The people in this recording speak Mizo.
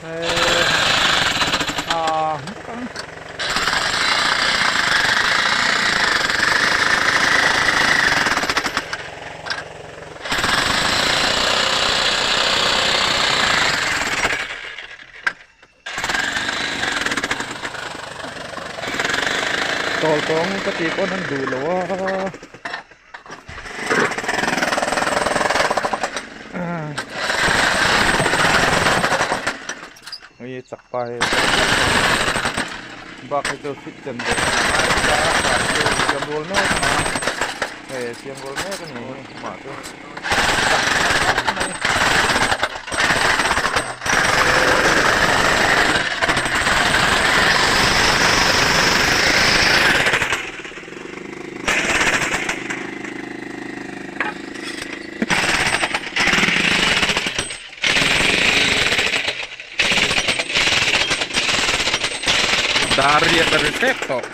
Ah bawk ang. Tawl tawng ka tih pawn an duh lo a. Hei chak pa hi bak hi chu fit chan ve siam rual mek a hei siam rual mek a ni mah chu chak mai. Dar riat a ri hrep tawh.